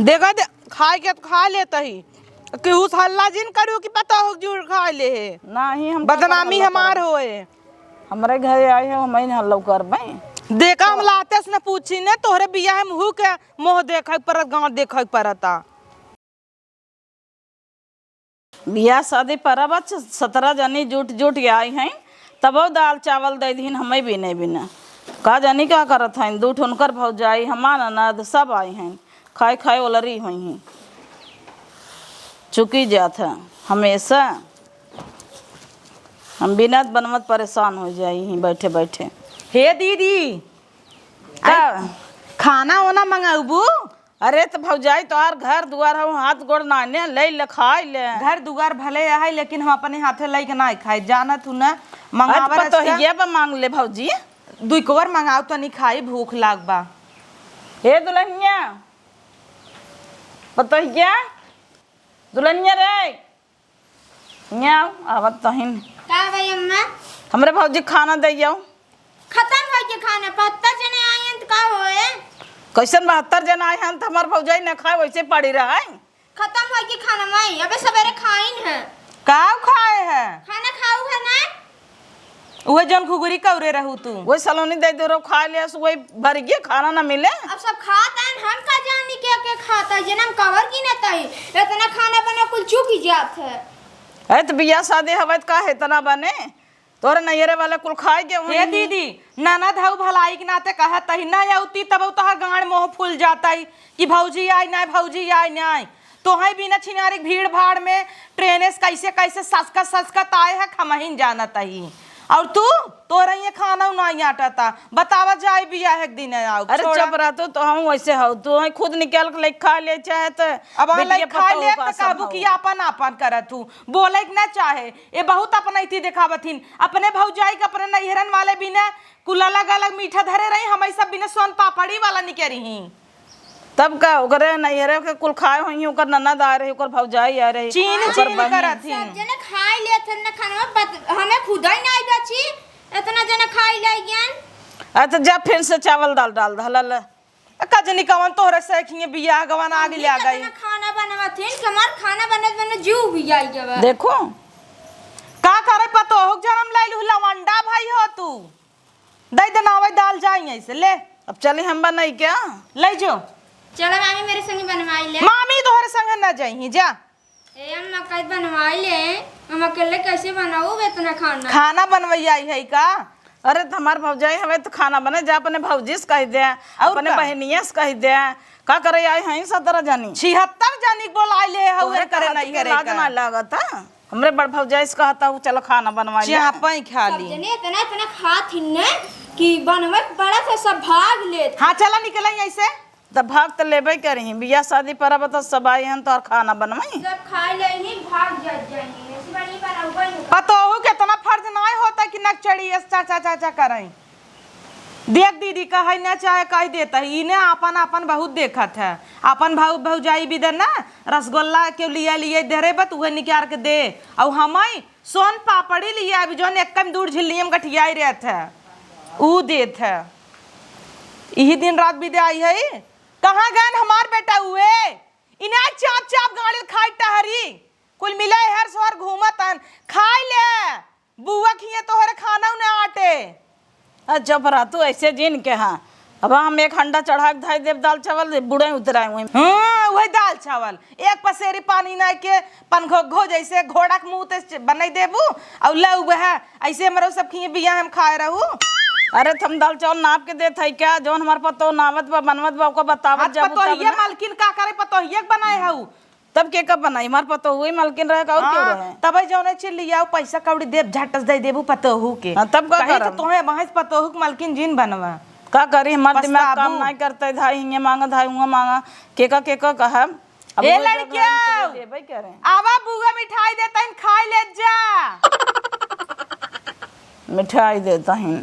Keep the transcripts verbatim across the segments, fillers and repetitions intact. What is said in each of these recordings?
देखा दे, खाए के तो खा लेत ही। केहू से हल्ला जिन करू कि पतोहू जूठ खाए ले है। नाही, हम का बदनामी करब हल्ला हमार करब? होए। हमरे घरे आई है, हम ही हल्ला करबे। देखा, हम लाते से न पूछी ने, तोहरे बियाह में हु के मुँह देखे के परत, गाँव देखे के परता। बियाह शादी परब, सतरह जनी जुट जुट के आई हैं, तबो दाल चावल दे दीन, हमें बिने बिने। का जानी का करत हैं, दू ठो उनकर भौजाई, हमार ननद, सब आई हैं, खाए खाए ओलरी हुई हैं। चुकी जात है हमेशा, हम बिनत बनवत परेशान हो जाई ही बैठे बैठे। हे दीदी, का? आई, खाना ओना मंगाउबू? अरे त भौजाई, तोहार घर दुआर हौ, हाथ गोड़ नाने, ले ले, खाए ले। घर दुआर भले है, लेकिन हम अपने हाथे लइके ना खाए, जानत हूँ ना, अरे मंगावा त रचका। पतोहिया बा, मांग ले भौजी। दुई कोर मंगाओ, तनी खाई, भूख लाग बा। हे दुल्हनिया, पतोहिया, दुल्हनिया रे, हियाँ आवत तहिन। का भाई अम्मा? हमरे भौजी खाना दे जाओ। खतम होई के खाना, बहत्तर जने आए हैं त का होए? कैसन बहत्तर जने आए हैं त हमार भौजाई न खाए, वैसे पड़ी रहे। खतम होई के खाना माई, अबे सवेरे खाइन है। का खाए है? खाना खाऊ है ना? उहे जौन घुघुरी कौरे रहू तू। वही सलोनी दे दे रहो, खा ले, वही भर गया, खाना ना मिले। अब सब खात हैं, हम का जानी के के खाता है, जनम कवर की ना तई, इतना खाना बना कुल चुकी जात है। अरे त बियाह शादी हवे त का है इतना बने? तोरे नैहरे वाला कुल खाए के हे होई। दीदी, ननद हऊ भलाई के नाते कहत ही, ना अउती तब तोहार गांड मोह फूल जाता ही कि भौजी आई ना, भौजी आई ना। तोहई बिना छिनारी के भीड़ भाड़ में ट्रेने से कैसे कैसे ससकत ससकत आए है, हमहिन जानत ही। और तू, तोरे ये खाना नाई आटता, बतावा जाए बियाह एक दिन आओ, अरे छोड़ा। चुप रह तू, तो हम वैसे हो, तू है खुद निकाल के लेके खा ले, चाहे तो अब वहाँ बिटिया लेके खा पतोहू ले का तो सब कहबू हो। कि आपन आपन करत हूँ, बोले के ना चाहे, ये बहुत अपनैती देखावत हिन, अपने भौजाई के अपने नैहरन वाले बिना कुल अलग अलग मीठा धरे रही, हम सब बिना सोन पापड़ी वाला निकरी ही। तब का, ओकरे नैहरे के कुल खाए होइहीं, ओकर ननद आए रही, ओकर भौजाई आए रही, चीन ओकर चीन बहिन। करत हिन। सब जने खाई लेत हन ना खाना, बत-, हमें खुदा ही नहीं बची, इतना जने खाई ले गयन। अच्छा, जा फिर से चावल दाल डाल दे, हला ले। कजनी कवन तोहरे से खिए बियाह गवन आग ले आ गई। इतना खाना बनवत हिन, कि हमार खाना बनत बनत जीव भी आई गवा। देखो। का करे पतोहू के जन्म लैलू, लवंडा भाई हो तू। दे दे ना, वही दाल जाई ऐसे, ले। अब चली हम बनाई क्या? ले जो। चलो मामी, मेरे संग बनवाई ले। मामी तोहरे संग ना जाई, जा। ए अम्मा, कहीं बनवाई ले, हम अकेले कैसे बनाऊ इतना खाना? खाना बनवैया आई है का? अरे, त हमार भौजाई हवे त खाना बने, जा अपने भौजी से कह दे, और अपने का? बहनिया से कह दे, का करे आई हैं सतरह जनी? छिहत्तर जनी बोलाई ले हऊ, तोहरे करे कहत नहीं के करे लाज का? ना लागत है? हमरे बड़ भौजाई से कहता हूँ, चलो खाना बनवा ले। चापई खा सब ली। जने इतना, इतना खात हिन ने कि बनवे के पड़त है, सब भाग लेत। हाँ, चला निकल ऐसे। तब भाग त लेबे करी, बियाह शादी परब त सब आई हन तोहर खाना बनवाई। सब खाए ले ही भाग जात जाई, ऐसी बार ये बनाऊ बन। पतोहू के इतना फर्ज नाई होता कि नकचड़ी ऐसे चा चा चा चा करई। देख दीदी, कहै न चाहे कह देत ही, इने आपन आपन बहुत देखत है। आपन भाऊ भौजाई भी दे ना, रसगुल्ला के लिए लिए धरे बा त उहे निकार के दे। अउ हमई सोन पापड़ी लिए अभी जौन एक कम दूर झिल्लियम गठियाई रहत है, ऊ देत है। इही दिन रात भी दे आई है। कहाँ गन हमार बेटा हुए? इन्हें चाप चाप गाड़ी खाई टहरी। कुल मिले हर सोहर घूमत हन। खाई ले। बुआ खिए तोहरे खाना उन्हें आटे। अच्छा, भरा तू ऐसे जिन के, हाँ। अब हम एक हंडा चढ़ा के धाई देब दाल चावल, बुढ़े उतराए हुए। हाँ, वही दाल चावल। एक पसेरी पानी ना के पनघोघो जैसे घोड़ा के मुंह ते बनाई देबू। और ले वह ऐसे हमरो सब खिए बिया हम खाए रहू। अरे, त हम दाल चावल नाप के देत है क्या? जौन हमार पतोह नावत बा, बनवत बा, ओको बतावत हाथ जाबू तब पतोहिया ना। मलकिन का करे, पतोहिया के बनाए हऊ। तब के कब बनाई? हमार पतोह वही मलकिन रहे का, और क्यों हाँ, रहे? तबे जौने चीज लियाओ, पैसा कौड़ी देब, झटस दे देबू पतोहू के। हाँ, तब का कहीं तो करब? तोहे भैंस पतोहू के मलकिन जिन बनवा। का करी, हमार दिमाग काम पछताबू। नाई करता है, धाई हिंगे मांगा, धाई हुआ मांगा, केका, केका कहब? अब ए वो जब लड़कियों, हम तो देबे करे। आवा बुआ मिठाई देता है, खाई ले जा। मिठाई देता ही।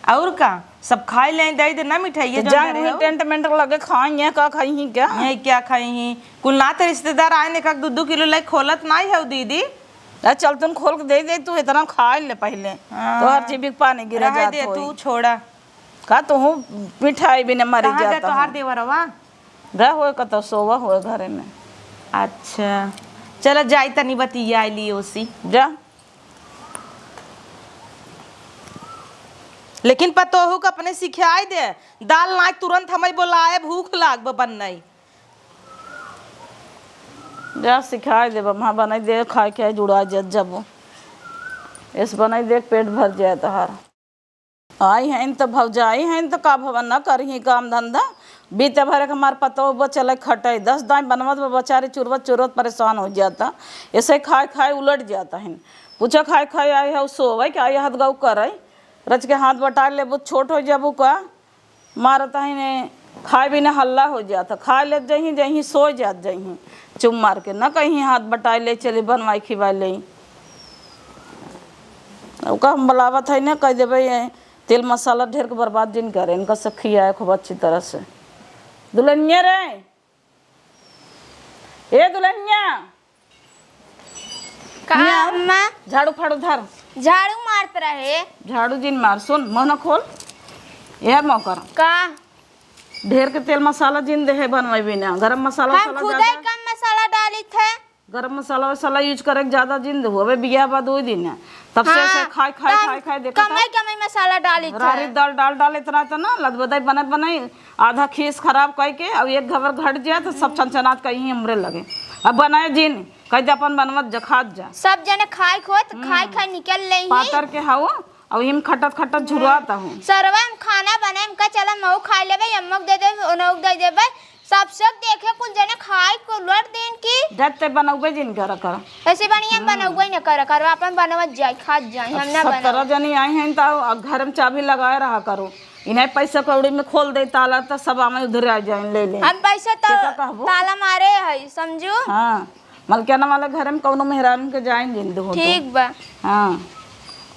और का? सब खाई ले, दे दे ना मिठाई, ये तो जो जाए धरे वही हो। टेंट मेंट लगे खाई, ये का खाई ही क्या? ये क्या खाई ही? कुल नाते रिश्तेदार आए ने, का दू दू किलो ले खोलत नाई है दीदी। अरे चल, तुम खोल के दे दे, तू इतना खा ले पहले। हाँ। तोहर जीभ के पानी गिरा रहे जात दे, होई। तू छोड़ा। का तू मिठाई भी न मरी कहाँ गए जाता तोहार हूँ। देवरवा? गए होए कतौ, सोवा होए घरे में। अच्छा, चला जाई तनी बतियाई ली ओसी। जा। लेकिन पतोहू के अपने सिखाई दे, दाल नाई तुरंत हमें बोलाए, भूख लाग बा बनई। जा सिखाई देब, हम बनाई दे, खाए के जुड़ा जत जबो। एस बनाई दे, पेट भर जाए तोहार। आई हैं त भौजाई हैं त का भवन न करही काम धंधा। बीते भर के हमार पतोह बा चले खटे, दस दाई बनवत बा बेचारी चुरवत चुरवत परेशान हो जाता। ऐसे खाए खाए उलट जाता है। पूछा खाए खाए आई है सोवे के आई हाथ गौ करे। रच के हाथ बटाई लेबू छोट हो जाबू का। मारत ही ने खाए बिना हल्ला हो जाता। खाए लेत जही जही सो जात जही चुप मार के। न कहीं हाथ बटाई ले चली बनवाई खिवाई ले। ओका हम बुलावत है ना, कह देबे, "ये तेल मसाला ढेर के बर्बाद जिन करे, इनका से खियाए खूब अच्छी तरह से।" दुल्हनिया रे, ए दुल्हनिया, का हियाँ, अम्मा? झाड़ू फाड़ू धर। झाड़ू मारत रहे। झाड़ू जिन मार, सुन, मुँह न खोल। यार मौकर। का? ढेर के तेल मसाला जिन देहे बनवाई बिना, गरम मसाला हम वसाला खुदे ज्यादा कम मसाला डाली थे। गरम मसाला वसाला यूज करे के ज्यादा जिन देहु। अबे बियाह बा दो दिन है, तब से हाँ, ऐसे खाए, खाए, तब खाए, खाए, देखो कमाई, तो कमाई मसाला डाली थे। रारी दाल डाल, डाल इतना, इतना लदबदाई बनत बनाई, आधा खीस खराब कई के, अब एक घबर घट जाए तो सब छनछनात कहीं हमरे लगे। अब बनाए जिन, कह दे अपन बनवत जा, खात जा। सब जने खाए खोत, हम्म। खाए, खाए निकल ले ही। पातर के हाउ, अब हिम खटत खटत झुरवात हूँ। सरवा हम खाना बनाए, हमका चला महू खाए लेबे, अम्मा के दे देबे, उन्हों के दे देबे। सब सब देखे कुल जने खाए को लड़ दिन की। जब ते बनौबे जिन करा कर। ऐसे बढ़िया हम हम्म। बनौबे न करा करो, अपन बनवत जाए, खात जाए, हम ना सब तरह बनाओ। जनी आई हैं तो अब घर में चाबी लगाए रहा करो। इन्हें पैसा कौड़ी में खोल दे ताला तो सब आमे उधर आ जाए, ले ले। हम पैसा तो केका कहबो? ताला मारे है, समझू? हाँ, मलकियाना वाले घर में कौनो मेहरान के जाए जिन दो तो। ठीक बा। हाँ,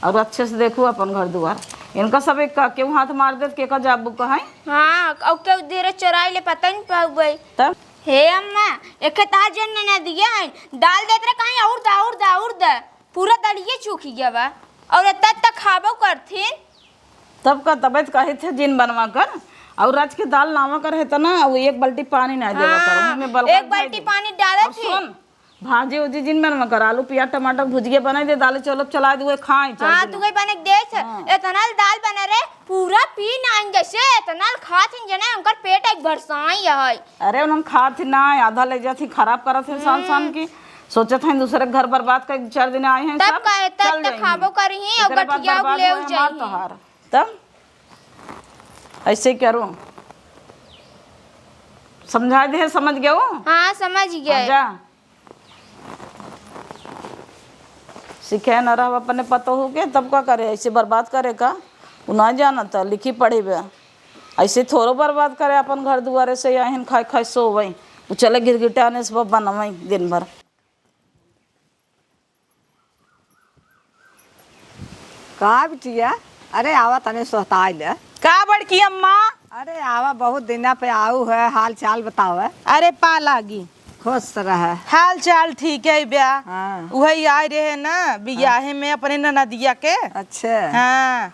और अच्छे से देखू अपन घर दुआर। इनका सब एक का केहू हाथ मार देत, केका जाबू कहाई? हाँ, और केहू धीरे चोराई ले, पता नहीं पाउबे। तब? हे अम्मा, एक तार जन ननदिया है, डाल देत रहे कहीं और दा, और दा, और दा। पूरा दलिये चूक गया बा। और इतना तक खाबो करथिन। तब का तबियत कहे थे जिन बनवा कर, और राज के दाल लावा कर है तना, वो एक बाल्टी पानी ना देवा कर, हाँ, उनमें बलका एक बाल्टी पानी डालत और ही। सुन, भाजी उजी जिन बनवा कर, आलू, प्याज, टमाटर, भुजिया बनाई दे, दाल, चावल चला दे, उहे खाए, चल हाँ, दिना। तू वही बने के देख, हाँ। इतना दाल बना रे, पूरा पी नाइन जैसे इतना खात हिन जने, उनकर पेट एक भरसाई है। अरे, उन्हन खात ही ना, आधा ले जात ही, खराब करत ही, शाम, शाम हम्म। की। सोचत हैं दूसरे के घर बर्बाद कर, चार दिन आए हैं तब सब, का, तब चल तो जाइए। खाबो करी ही, और एकरे बाद गठिया बर्बाद ले होए हमार जाइए। तोहार। तब ऐसे करो, समझा दे, समझ गयो? हाँ, समझ गए। हाँ, जा। सीखे न रह अपने पतोहू के, तब का करे, ऐसे बर्बाद करे का? उ ना जानत, लिखी पढ़ी बे। ऐसे थोड़ो बर्बाद करे अपन घर दुआरे से, यहन खाए खाए सोवई। उ चले गिरगिटाने से बनवई दिन भर। का बिटिया? अरे आवा तने सोहताई ले। का बड़की अम्मा? अरे आवा, बहुत दिना पे आऊ है, हाल चाल बतावे। अरे पा लागी। खुश रहे। हाल चाल ठीक है ब्या। हाँ। उहे आए रहे ना बियाहे में अपने ननदिया के। अच्छा। हाँ।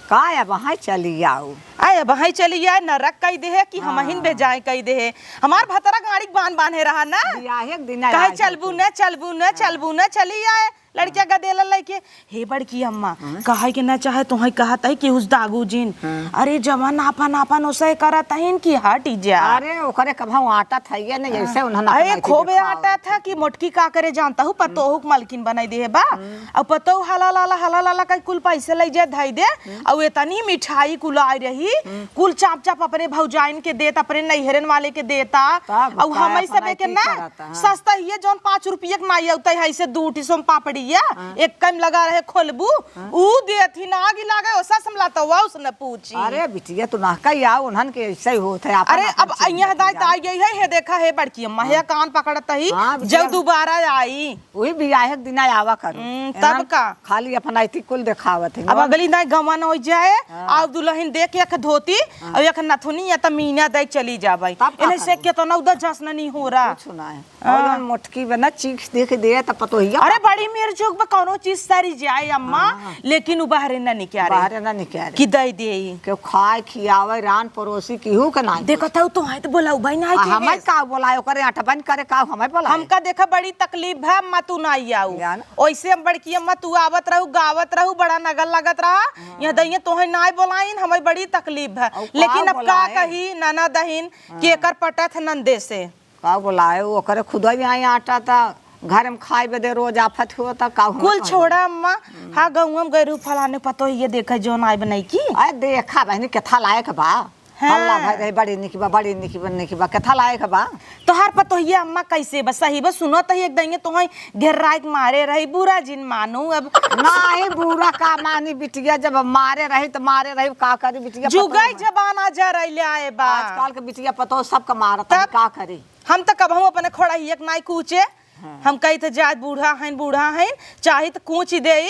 का अब वहाँ चली आऊ? आए अब वहाँ चली आए, नरक कई देहे कि हाँ। हमहिन बेजाए कई देहे। हमार भतरा गाड़ी के बान बान्हे रहा ना। बियाहे के दिन कहे आए चलबू थे। न, चलबू न, हाँ। चलबू न, चली आए। लड़किया गदेला लइके, हे बड़की अम्मा, हाँ? कहे के ना चाहे, तोहे कहत है कि उस दागू जिन। हाँ। अरे, जवन आपन, आपन ओसे करत हइन कि हट जा। अरे, ओकरे कभौ आटा था ये नहीं, हाँ। ऐसे उन्हन अरे, अपना खूबे खाओ। आटा था कि मोटकी का करे जानता हूँ, पतोहू के मलकिन बनाई दे बा। हम्म। अब पतोहू हला लाला, हला लाला कई कुल पैसे लई जाए, धई दे। हम्म। अब इतनी मिठाई कुल आई रही, हम्म। कुल चाप चाप अपने भौजाइन के देत, अपने नैहरन वाले के देता। तब अब का, हम अपना सब के एती ना करत। हाँ। सस्ता ही है, जौन पाँच रुपया के नाई होता है, ऐसे दू ठी सोम पापड़िया, हाँ। एक कम लगा रहे खोलबू, हाँ। ऊ देथिन आगी लागे, ओसा समला तो वा उसने पूछी। अरे बिटिया, तू ना कही आओ, उन्हन के ऐसे ही होत है, आपन अरे, आपन अब चीज यहाँ लेके दाई जाओ। ताई गई है, हे देखा, हे बड़की अम्मा, हे हाँ। कान पकड़त ही, हाँ, बिटिया। जब दोबारा आई। वही बियाहे के दिन आवा करो, हम्म, है ना? तब का? खाली अपना इति कुल देखावत है। अब अगली दाई गवन हो जाए, हाँ। आओ दुल्हन दे के एक धोती हाँ। और एक नथुनी या त मीना दे चली जाबे। तब का इन्हें से करबू? केतना उधर जश्न नहीं हो रहा। कुछ ना है। हाँ। और मोटकी बना चीख देख दे त पतोहिया अरे का बड़ी मेर चौक पर कौनो चीज सरी जाए अम्मा, हाँ। लेकिन उ बाहरे ना निकारे। बाहरे ना निकारे। कि दे देई। केहू खाए खियावे, रान परोसी, केहू के ना। देखत हऊ, तोहई त बोलाऊ भाई ना आ, के हमें है। का बोलाए, ओकरे अटबन करे का, हमें बोलाए। हमका देखा बड़ी तकलीफ है, अम्मा तू ना आऊ। जान। ओइसे हम बड़की अम्मा तू आवत रहू, गावत रहू, बड़ा नगल लगत रहा। हाँ। यहाँ दइये तोहई ना बोलाइन, हमें बड़ी तकलीफ है। और का लेकिन अब का बोलाए? कही, ननद अहिन, हाँ। केकर पटत नंदे से। का बोलाए, ओकरे खुदवा भी आई आटा त घर में खाए बदे रोज आफत हो त का हम कुल खाए? छोड़ा अम्मा, हम्म। हाँ, गौवा में गए रहू फलाने पतोहिए देखे जौन आए बनाई की। अरे देखा बहनी, केथा लायक बा। हाँ। हल्ला भाई रही, बड़ी निक बा, बड़ी निक बा, निक बा, केथा लायक बा। तोहार पतोहिया अम्मा कैसे बा? सही बा, सुनो तही एक दइये तोहई घेर्राई के मारे रही, बुरा जिन मानू अब। नाही, बुरा का मानी बिटिया, जब मारे रही त मारे रही, का करी बिटिया, जुगई पतोह। जमाना जरैले आए बा। आजकल के बिटिया पतोह सबका मारत है, तब का करी? हम त कबहू अपने खोड़हिया के नाई कूचे। हाँ। हम कही थे, "जाए, बूढ़ा हईन, बूढ़ा हईन, चाही त कूच ही देई,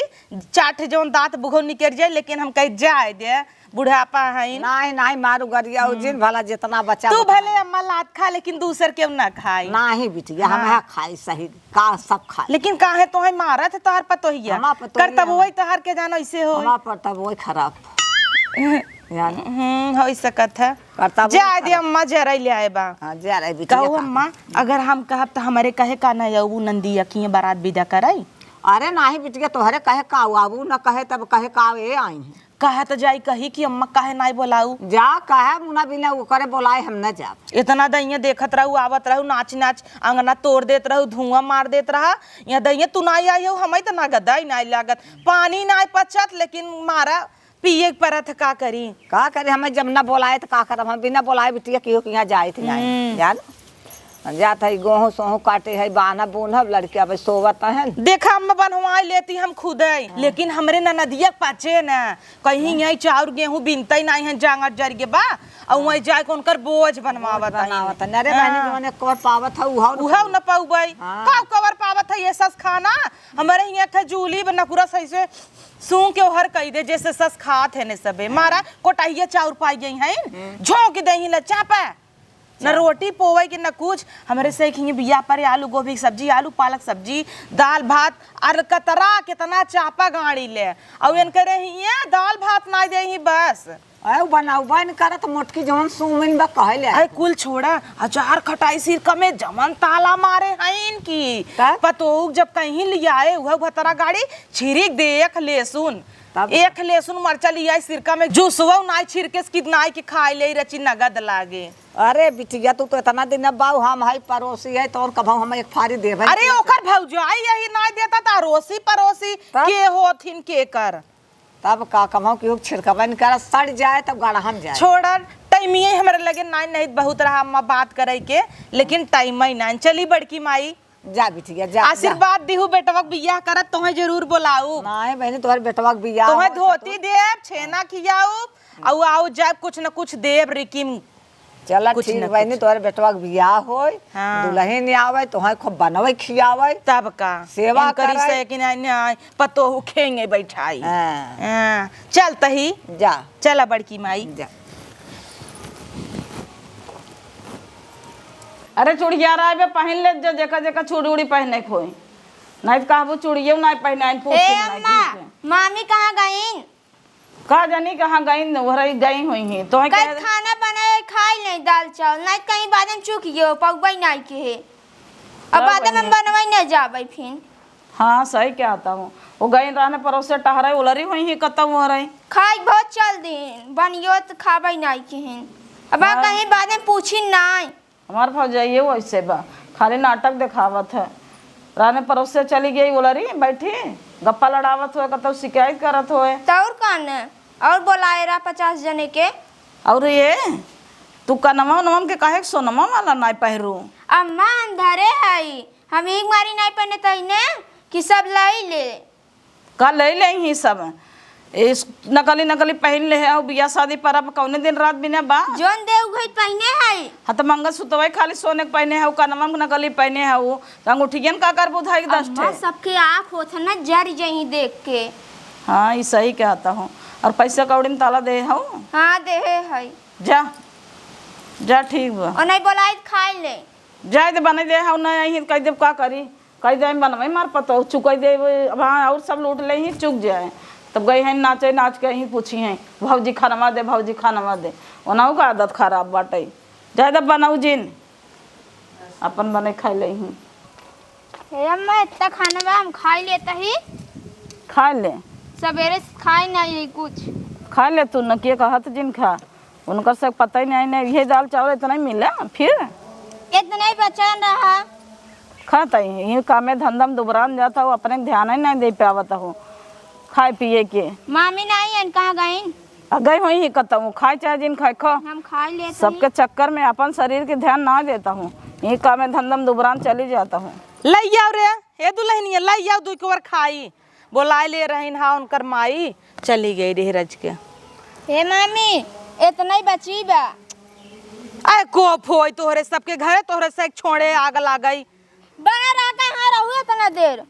चार ठे जौन दांत बुघौ निकरि जाए, लेकिन हम कही, जाए दे, बुढ़ापा हईन।" नाहीं, नाहीं, मारू गरिया, उ हम्म। जिन भला जितना बचा तू उतना। भले अम्मा लात खा, लेकिन दूसर केहू ना खाई। नाहीं बिटिया, हम हाँ। है खाई सही, का सब खाई। लेकिन काहे तोहई मारत है तोहार पतोहिया? हमार पतोहिया करतब ना। वही तोहार के जानो ऐसे हो। हमार करतब वही खराब। यार। हम्म, होइ सकत है। करता बोल जाए दे खराब। अम्मा, जरैले आए बा। हाँ, जरई बिटिया कहू का अम्मा, अगर हम कहब त हमरे कहे का ना आऊ, उ नंदी अखिए बारात विदा करई? अरे नाहीं बिटिया, तोहरे कहे का आऊ, आऊ न कहे तब कहे का ए आई हैं। कहे त जाई कही कि अम्मा काहे नाई बोलाऊ? जा कहे मुना बिना ओकरे बोलाए हम न जाब। इतना दइये देखत रहू, आवत रहू, नाच नाच अंगना तोड़ देत रहू, धुआं मार देत रहा। यहाँ दइये तू नाई आई हो, हमई त ना गदाई नाई लागत, पानी नाई पचत, लेकिन मारा पिए के परत है, का करी? का करी, हमें जब ना बोलाए त का करब? हम बिना बोलाए बिटिया केहू के यहाँ जाइत नाई। हम्म। जान? जात है, गोहूँ सोहूँ काटे है, बान्हब बून्हब, लड़के अब सोवत हैं। देखा, अम्मा बनवाई लेती हम खुदे, हाँ। लेकिन हमरे ननदिया के पाचे न, कहीं हाँ। यहीं चाउर गेहूँ बिनते नाई है, जांगर जर गे बा, और हाँ। वहीं जाके उनकर बोझ बनवावत बोझ हैं। बनावत हैं। अरे बहनी, हाँ। जौन एक कवर पावत है, उहौ न उहौ पावत। न पउबै। हाँ। का कवर पावत है ये सस खाना? हमरे हियाँ के जूली ब नकुरा सही से सूंघ के ओहर कई दे, जैसे सस खात है ने सबे। हाँ। मारा कोटहिया चाउर पाई गई हैं, हम्म। झोंक दे ही न चापा। न चाप। रोटी पोवे के न कुछ। हमरे हम्म। से खिए बिया पर आलू गोभी के सब्जी, आलू पालक सब्जी, दाल भात, अर कतरा केतना चापा गाड़ी ले। अउ इनकरे हिए दाल भात नाई दे ही बस। अरे उ बनाउबे न करत मोटकी जवन सुमिन बा कहले। अरे कुल छोड़ा, अचार खटाई सिरका में जवन ताला मारे हईन की। का? पतोह जब कहीं लियाए उहे भतरा गाड़ी छिरिक दे एक लेसुन। तब? एक लेसुन मरचा लियाए सिरका में जूसवा नाई छिरके से कि नाई के खाए ले रची नगद लागे। अरे बिटिया तू तो इतना दिन अब बाऊ हम हई परोसी है तोर कभौ हम एक फारी देबे अरे नहीं। ओकर भौजाई यही नाई देता त अरोसी परोसी तब? के होथिन के कर। तब का कमाओ कि उ छिड़कबे न करा, सड़ जाए तब गड़हन जाए। छोड़न, टाइमिये हमरे लगे नाई नहीं बहुत रहा अम्मा बात करे के, लेकिन टाइम ही नाई। चली बड़की माई, जा बिटिया, जा, जा। आशीर्वाद दिहु बेटवा के बियाह करत, तोहे जरूर बोलाऊ। नाई बहनी, तोहरे बेटवा के बियाह तोहे हो, धोती तो देब, छेना खियाऊ, अउ आऊ जाए कुछ न कुछ देब रिकिम। चला कुछ ठीक न बहनी, कुछ। तोहरे बेटवा के बियाह होई, हाँ। दुलहिन आवे, तोहे खूब बनवे खियावे, तब का? सेवा इनकरी करे। से कि नहीं, नहीं, पतोहू खेंगे बैठाई। हाँ। हाँ, चल तही। जा। चला बड़की माई। जा। अरे चुड़िया राय बे पहिन ले, जो जेका जेका चूड़ी उड़ी पहिने के होई। नहीं तो कहबू चुड़ियो नहीं पहिने, आइन पूछे ए नहीं अम्मा, ठीक है। मामी कहाँ गईन? का जानी कहाँ गईन, उहरई गई हुई ही। तोहे कल कहे खाना बनाए खाई नहीं दाल चावल, नहीं कहीं बाद में चूक गयो, पउबई नहीं के है। अब का बाद में बनी? बनवाई नहीं जाबे फिन। हाँ, सही कहत हूँ। वो गई रहने परोसे टहरे, उलरी हुई ही कतौ उहरई। खाई बहुत चल दिन, बनियो तो खाबे नहीं के हैं। अब आ हाँ। कहीं बाद में पूछी नहीं। हमार भौजाइये वैसे बा, खाली नाटक देखावत है। राने परोसे चली गई, बोला, "री, बैठी, गप्पा लड़ावत होए, कतौ शिकायत करत होए।" तो और का न? और बोलाए रहा पचास जने के। और ये, तू कनवा उनवा के काहे के सोनवा वाला नाई पहिरू? अम्मा, अंधरे हई, हम एक मारी नाई पहने तईने कि सब लाई ले। का ले ले ही सब? ए, नकली, नकली पहिन ले है, बियाह शादी पर अब कौने दिन रात बिना बा? जौन दे उघई पहिने है। हाँ, तो मंगलसूत्रवा खाली सोने के पहिने है, कनवा में नकली पहिने है, तो अंगूठियन का कर बुधाई के दस अम्मा, ठे? सबके आँख होत है ना, जर जही देख के। हाँ, ई सही कहता हूँ। और पैसा कौड़ी में ताला दे हूँ? हाँ, देहे है। जा, जा, ठीक बा। और नहीं बोलाई तो खाई ले। जाए दे, बने दे हूँ, नहीं आई कह देब का करी। कहि देइ बनवइ मार पतोह, चुकइ देइ, अब हाँ, अउर सब लूट लेइ ही, चुक जाए। तब गइ हैं नाचइ, नाच के ही पूछी हैं, "भौजी खानवा दे, भौजी खानवा दे।" ओनहु का आदत खराब बाटइ। जाए दे बनउ जिन, अपन बनइ खाइ लेइ ही। हे अम्मा, इतना खानवा हम खाइ लेत ही। खाइ ले। सबेरे से खाइ नाहीं ही कुछ। खाइ ले तू, न के कहत जिन खा। उनकर से पता ही नहीं, नहीं, इहे दाल चावल इतना ही मिला, फिर? इतना ही बचन रहा। खात ही, ये कामे धंधा में दुबरान जात हो, अपने ध्यान ही नहीं दे पावत हो खाए पिए के। मामी नहीं है, कहाँ गई? आ, गई होई ही कतहूँ, खाए चाहे जिन खाए, खा। हम खाइ लेत ही। सबके चक्कर में अपन शरीर के ध्यान ना देत हो, ये कामे धंधा में दुबरान चली जात हो। लइ आउ रे, हे दुलहिनिया, लइ आउ दुइ कोर खाई। बोलाइ ले रहिन हा उनकर माई, चली गइ रहे रज के। हे मामी, इतना ही बची बा। अरे कोप होई तोहरे सबके घरे, तोहरे से एक छोड़े आग लागइ। बना रहा कहाँ रहू इतना देर?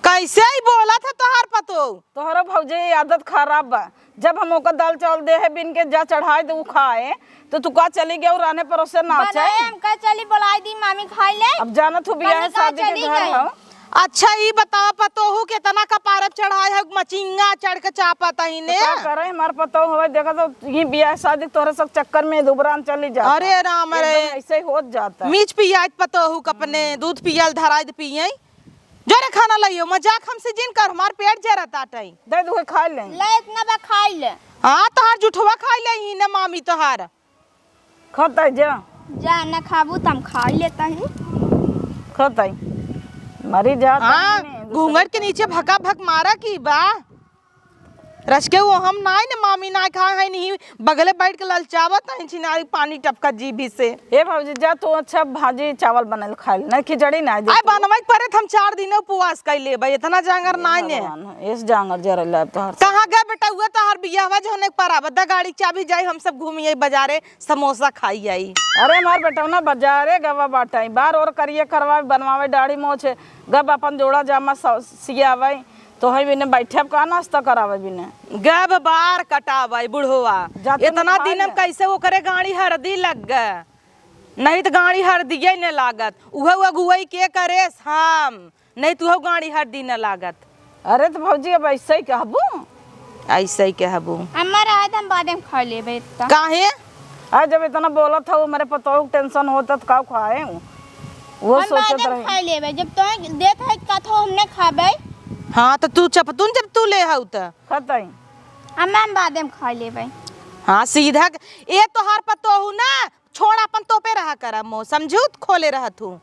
कइसे ही बोलत ह तोहार पतोह? तोहरो भौजी आदत खराब बा। जब हम ओकर दाल चावल देहे बिन के जा चढ़ाइ दे उ खाए, तो तू का चली गयो राने परोसे नाचे? बनाए हम का चली बोलाइ दी मामी खाइ ले। अब जानत हू बियाह मम्मी का शादी के चली घर गई? हौ। अच्छा ई बतावा पतोहू केतना कपारब चढ़ाए हौ, मचिंगा चढ़ के चापत ही तो ने। का करे हमार पतोहू होए, देखा तो ये बियाह शादी तोहरे सब चक्कर में दुबरान चली जाता। अरे राम रे। एकदम ऐसे ही होत जाता। मीच पियाइत पतोहू कपने, दूध पियल धराइत पियई। जो रे खाना लइयो, मजाक हमसे जिन कर, हमार पेट जरत आटई। दे दू खाइ ले। ले इतना बा खाइ ले। हाँ तोहार जुठवा खाइ ले ही ना मामी तोहार। खतई जा। जा, ना खाबू त हम खाइ लेत ही। खतई। मरी जा हाँ, तनी, दूसरे घूंघट के नीचे भका भक मारा की बा। रस के वो हम नाई ने मामी नाई खाए हैं, नहीं बगले बैठ के ललचावत हैं, छिनारी पानी टपका जीभी से। ए भौजी, जा तू अच्छा भाजी चावल बनल खाइ ले, नहीं खिचड़ी नाई दे आय तू। बनवाई परे त हम चार दिन उपवास कइ लेबे, इतना जांगर नाई ने। भगवान, इस जांगर जरा ले तोहर से। कहाँ गए बेटा, हुआ तोहर बियाहवा जो होने पर आबा, द गाड़ी चाबी जाई, हम सब घूमी आई बाजारे। समोसा खाई आई। अरे हमार बेटौना बाजारे गवा बाटइ, बार ओर करिए करवावे, बनवावे दाढ़ी मोछ, गब अपन जोड़ा जामा स-, सियावे, तोहइ बिने बैठब का नाश्ता करावे बिने। गब बार कटावे बुढ़वा। जा तू इतना खा दिन ले। हम कैसे ओकरे गाड़ी हरदी लग गए, नहीं त गाड़ी हरदिये न लागत। उहे अगुवई के करेस हम। नहीं तू हो गाड़ी हरदी न लागत। अरे त भौजी, अब ऐसे ही कहबू? ऐसे ही कहबू। अम्मा रहे त हम बादे में खा लेबे इतना। काहे? आ, जब इतना बोलत हऊ, हमरे पतोह के tension होत त का खाए? वो हम सोचत बादे में रही। खा लेबे, जब तो देत है कथो हम न खाबे। हाँ, त तू चपतुन जब तू ले हऊ त। खतई। अम्मा, हम बादे में खा लेबे। हाँ, सीधा क-, ए तोहार पतोहू ना, छोड़, अपन तोपे रहा करा मुँह, समझू, खोले रहत हूँ।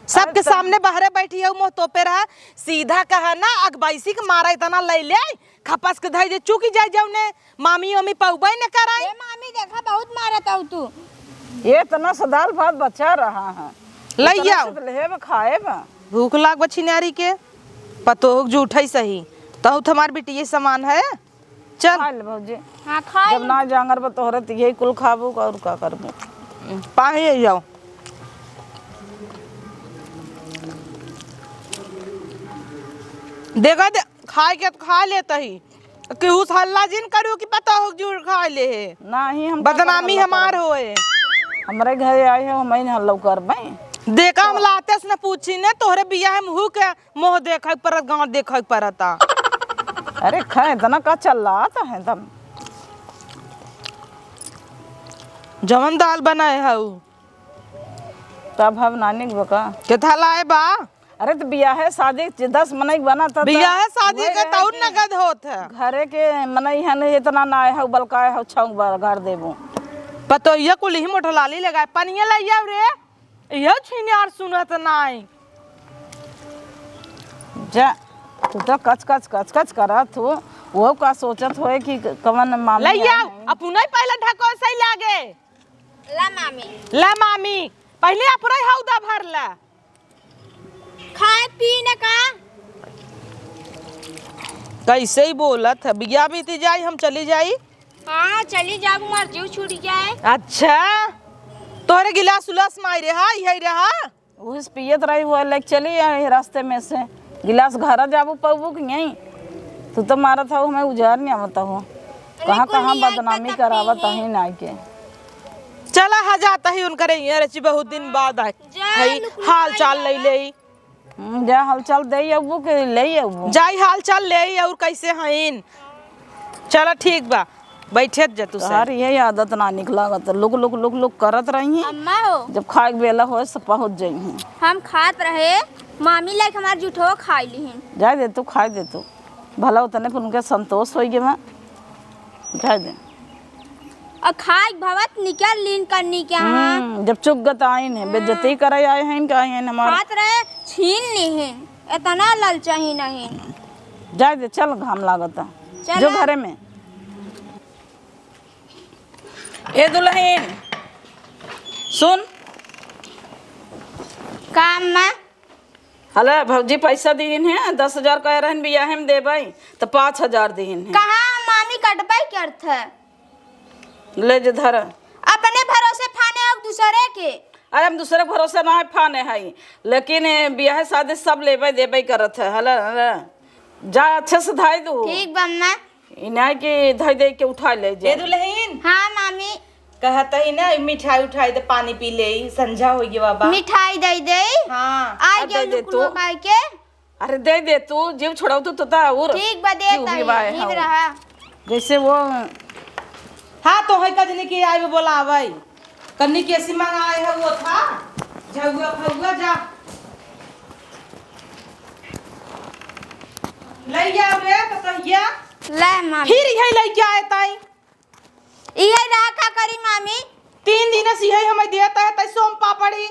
सबके अरे तो सामने बहरे बैठी हऊ, मुँह तोपे रहा। सीधा कहा ना, अगबैसी के मारा इतना लइ ले, खपस के धइ दे, चुकी जाए जउने, मामी, मामी पउबे न कराई। ए मामी, देखा, बहुत मारत हऊ तू। ये इतना सा दाल भात बचा रहा है। लइ इतना आओ। से तो लेब, खाएब। भूख लाग बा छिनारी के, पतोह के जूठई सही, तहू त हमार बिटिये समान है। चल। खा ले भौजी। हाँ, खा जब ले। ना जांगर बा तोहरे, त यही कुल खाबू, और का करबू? पाही यही जाओ। देखा दे, खाए के त खा लेत ही। केहू से हल्ला जिन करू कि पतोह के जूठ खाइ ले हे। नाही, हम का बदनामी करब, हल्ला हमार करब? होए। हमरे घरे आए हो, हम ही हल्ला करबे। देखा, हम तो लाते से न पूछी ने, तोहरे बियाह में हु के मुँह देखइ परत, गाँव देखइ परता। अरे खा, इतना का चिल्लात है तब? जवन दाल बनाए हऊ। तब हम नानी के बका। के थाला है बा? अरे त बियाहे शादी के दस मनई बना त, त बियाहे शादी वही के रहे तौर कि नगद होत है। घरे के मनई है न, इतना ना है, बलकाए हो छौंक बार घर देबो। पतोहिया कुल ही मोटलाली लगाए, पनिया लइ आव रे। इहो छिनार सुनत नाई। जा, तू तो कच कच, कच कच करत हो। वो का सोचत होए कि क-, कवन मामी लइ आई आव, हैं। अपनइ पहले ढकोसइ लागे। ला मामी। ला मामी, पहले अपनइ हौदा भर ला। खाए पीने का? कैसे ही बोलत है, बिया बीती जाई, हम चली जाई। हाँ, चली जाब, हमार जीव छूट जाए। अच्छा, तोहरे गिलास उलास माई रहा, यही रहा। उस पियत रही हुआ, लेके चली आई रास्ते में से। गिलास घर जाबू पौबू कि नहीं? तू तो मारत हऊ, हमें उजार नहीं आवत हो। अरे कहाँ, कहाँ कुलिया बदनामी कतक करावत पी है। ही नाई के। चला, हा जाता ही उनकरे यहाँ रची, बहुत दिन बाद आए। जा, हई लुक लुक हाल चाल आई ले ले। हम्म, जा हालचाल दे अबू के ले अबू। जाई हालचाल ले, और कैसे हईन? चला ठीक बा, बैठे जा तू सब। तोहार ये आदत ना निक लागत, लुक लुक लुक लुक करत रही। अम्मा हो। जब खाए के बेला होए, सब पहुँच जाई। हम खात रहे, मामी लाइक हमार जुठो खाई लिहिन। जाए दे तू, खाए दे तू, भला उतने पर उनके संतोष होई गे। जाए दे। और खाए भवत निकल लीन करनी क्या? हाँ? हम्म, जब चुगत आइन है, बेइज्जती हाँ। करे आए हैं, इनका आए हैं हमार। खात रहे, छीन लिहिन, इतना ललचाही नहीं। जाए दे, चल, घाम लागत है। चल। जो घरे में। ए दुल्हन, सुन। का अम्मा? हला भौजी पैसा दिहिन है, दस हजार कहे रहन बियाहे में देबै, त पाँच हजार दिहिन है। कहाँ मामी कटबै के अर्थ है? ले जे धर। अपने भरोसे फाने और दूसरे के। अरे हम दूसरे के भरोसे ना फाने हई, लेकिन ए, बियाहे शादी सब लेबै देबै करत है। हला, हला। जा अच्छे से धाई दू। ठीक बा अम्मा। ई नाई कि धई दे के उठा ले जा। ए दुल्हन। हाँ मामी। कहत ही ना, मिठाई उठाई दे, पानी पी ले, संझा हो गया बाबा। मिठाई दे दे। हाँ। आ आ, गया दे दे लुक तू। लुक आए के। अरे दे दे तू, जीव छोड़ाऊ तू, तू ता और ठीक बा, दे जीव ताई, भी बाए नींद हाउ। रहा। जैसे वो हाँ, तो है कजनी के आए बोलावे। कन्नी केसी मंगाए है वो था, झगुआ फगुआ जा। लइया रे, पतहिया। ले मामी। फिर यही लइके आए ताई। इहे रहा का करी मामी? तीन दिन से यही हमें देता है, तै सोम पापड़ी।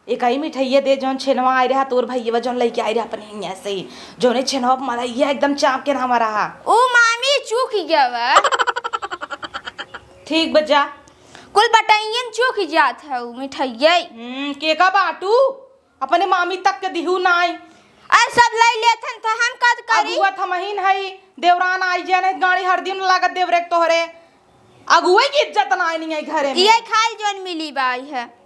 एक आई मिठाइया दे, जौन छेनवा आए रहा, तोर भैया जौन लइके आए रहा अपने हियाँ से, जौने छेनवा पर मलइया एकदम चाप के नाम रहा। ऊ मामी चूक गया बा। ठीक बा जा। कुल बटैयन चूक जात है ऊ मिठाइया। हम्म, के का बाटू? अपने मामी तक के दिहू नाई। अरे सब लई लेथन त हम का करी? अगुआ त हमहिन हई, देवरान आई जे नहीं गाड़ी हर दिन लागत देवरे के तोहरे। अगुए की इज्जत नाई नहीं है घरे में। ये खाइल जौन मिली बाई है।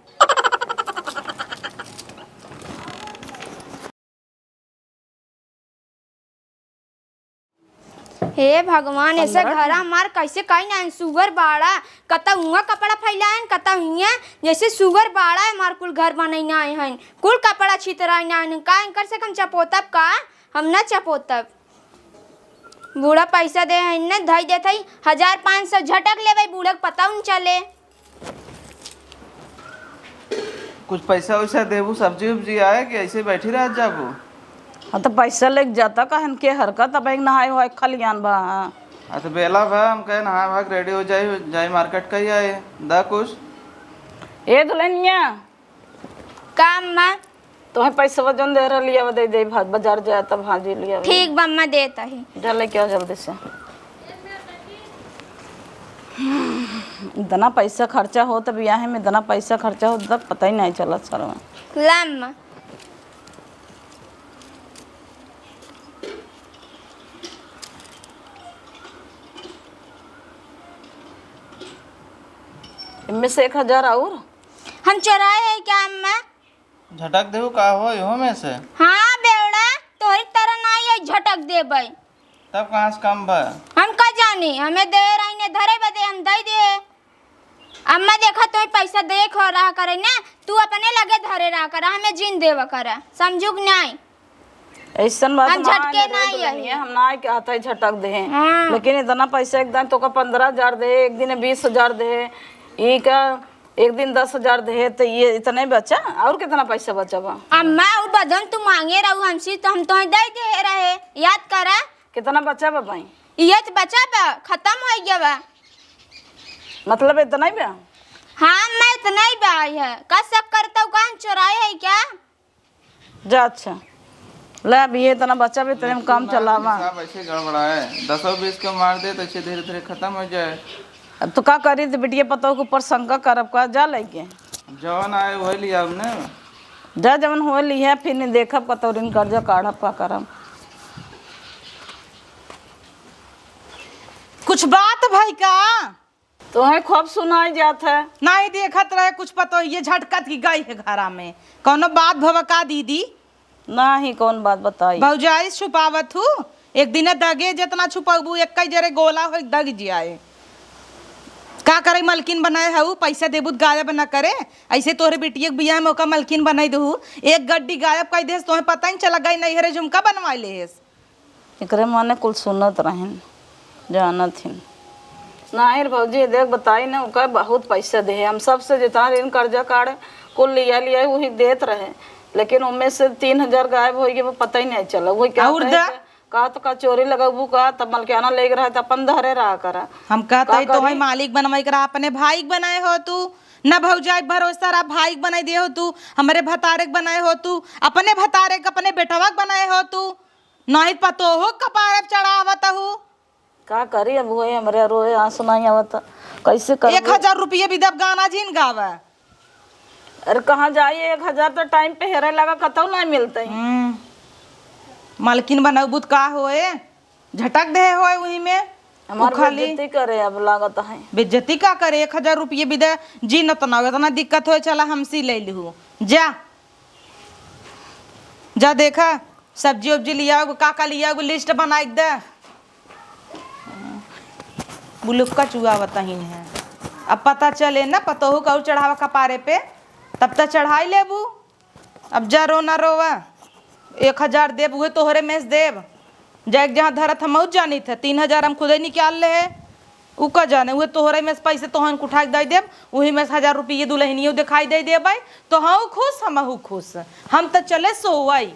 हे भगवान, ऐसे पंद्रह घरा हमार कैसे कहीं ना सुअर बाड़ा, कतौ हुआं कपड़ा फैलाएन, कतौ हियां, जैसे सुअर बाड़ा है, हमार कुल घर बनैना आए हैं, कुल कपड़ा छितराइन आए हैं, का इनकर से हम चपोतब का? हम ना चपोतब। बूढ़ा पैसा दे हैं, न धई देत है, हजार पाँच सौ झटक लेबै, बूढ़ा के पता न चले। कुछ पैसा वैसा देबू, सब्जी उब्जी आए कि ऐसे बैठी रह जाबू? हाँ, तो पैसा लेके जाता, कहन के हरकत, अब एक नहाए हुआ खलियान बा। हाँ। हाँ, तो बेला भा, हम कहे नहाए भाग रेडी हो जाई, जाई मार्केट कही आए, दा कुछ। ए दुल्हनिया। का अम्मा? तोहे पैसा जौन दे रहली, अब दे दे, भा-, बाजार जाए तब भाजी लिया। ठीक बा अम्मा, देत ही। जा लेके आओ जल्दी से। इतना पैसा खर्चा होत बियाहे में, इतना पैसा खर्चा होत, तब पता ही नहीं चलत सरवा। ला अम्मा। इनमें से एक हजार और? हम चोराए है क्या अम्मा? झटक देहू का हो इहो में से? हाँ बेवड़ा, तोहरी तरह नाई है झटक देबै। तब कहाँ से कम बा? हम का जानी, हमें दे रही ने धरे बदे हम दे दे। अम्मा देखा, तोही पैसा दे खो रहा करे ना, तू अपने लगे धरे रहा करा, हमें जिन देवा करा, समझू कि नाई? ऐसन बात हम ना झटके है रे नाई दुल्हनिया, है। हम ना कहत है झटक दे। हाँ। लेकिन इतना पैसा एक दिन तोका पन्द्रह हजार दे, एक दिन बीस हजार दे, ई का एक दिन दस हजार दे, तो ये इतने बचा, और कितना पैसा बचा बा? अम्मा, वो बदन तू मांगे रहू हमसे, तो हम तोहे दे दे रहे, याद करा। कितना बचा बा भाई? ये तो बचा बा, खत्म हो गया बा। मतलब इतना ही बा? हाँ अम्मा, इतना ही बा है। का शक करता हूँ, कहाँ चोराए है क्या? जा अच्छा। ले, अब ये इतना बच्चा भी तेरे में काम चलावा। हिसाब ऐसे गड़बड़ाए, दसों बीस के मार दे तो ऐसे धीरे धीरे खत्म हो जाए। अब तो का करी, तो बिटिया पतोह के ऊपर शंका करब का, जा लेके। जवन आए वही लिया हमने। जा, जवन हो लिया, फिर नहीं देखब कतौरिन कर्जा काढ़ब का करब। कुछ बात भाई का? तोहे खूब सुनाई जात है। नाहीं देखत रहे कुछ पतोहिए झटकत की गई है घरा में। कौनो बात भवा का दीदी? नाहीं, कौन बात बताई? भौजाई छुपावत हूँ। एक दिने दगे जितना छुपबू, एक जरे गोला हो दग जियाए। का करे मलकिन बनाए हऊ, पैसा देबू त गायब न करे। ऐसे तोहरे बिटिया के बियाह में ओका मलकिन बनाई देहू, एक गड्डी गायब कई देस, तोहे पता ही चला गई नैहरे झुमका बनवाए लेस। एकरे माने कुल सुनत रहिन, जानत हिन। नाहीं रे भौजी, देख बताई न, ओका बहुत पैसा दे है। हम सबसे जितना ऋण कर्जा काढ़े, कुल लिया लिया वही देत रहे, लेकिन ओमे से तीन हजार गायब होइ गए, वो पता ही नहीं चला। वही क्या और कहे दा? कि का तो का चोरी लगबू का, तब मलकियाना लेके रहे, त अपन धरे रहा करा। हम कहत का हई, तोहे करी? मालिक बनवाई करा, अपने भाई के बनाए हो तू, न भौजाई के भरोसा रहा, भाई के बनाई दिए हो तू, हमरे भतारे के बनाए हो तू, अपने भतारे के, अपने बेटवा के बनाए हो तू, नहीं पतोहो के कपारे पे चढ़ावत हू। का करी, अब वही हमरे रोए आंसू नहीं आवत, कैसे करबू? एक हजार रुपये भी देब, गाना जिन गावे। अरे कहाँ जाई, एक हजार तो टाइम पे हेरे लगा, कतौ नहीं मिलते। हम्म। मालकिन बनबू त का होए, झटक दे होए वही में। हमार उ खाली बेइज्जती करे अब लागत है। बेइज्जती का करे, एक हजार रुपये भी दे, जी न तना, इतना दिक्कत होए, चला हमसे ले लिहू, जा। जा देखा, सब्जी उब्जी लियाओ, का का लियाओ, लिस्ट बनाई दे। बुलुक्का चुआवत ही है। अब पता चले ना, पतोहू का और चढ़ावा कपारे पे, तब त चढ़ाई लेबू। अब जा रो ना रोवा, एक हजार देब, उहे तोहरे में से देब। जाए के जहाँ धरत हम बहुत जानित है, तीन हजार हम खुदे निकाल ले है। उ का जाने, उहे तोहरे में से पैसे तोहन के उठा के दे देब, उही में से हजार रुपये दुल्हनियो दिखाई दे देबै, तो हऊ खुश, हमहू खुश। हम त चले सोवई,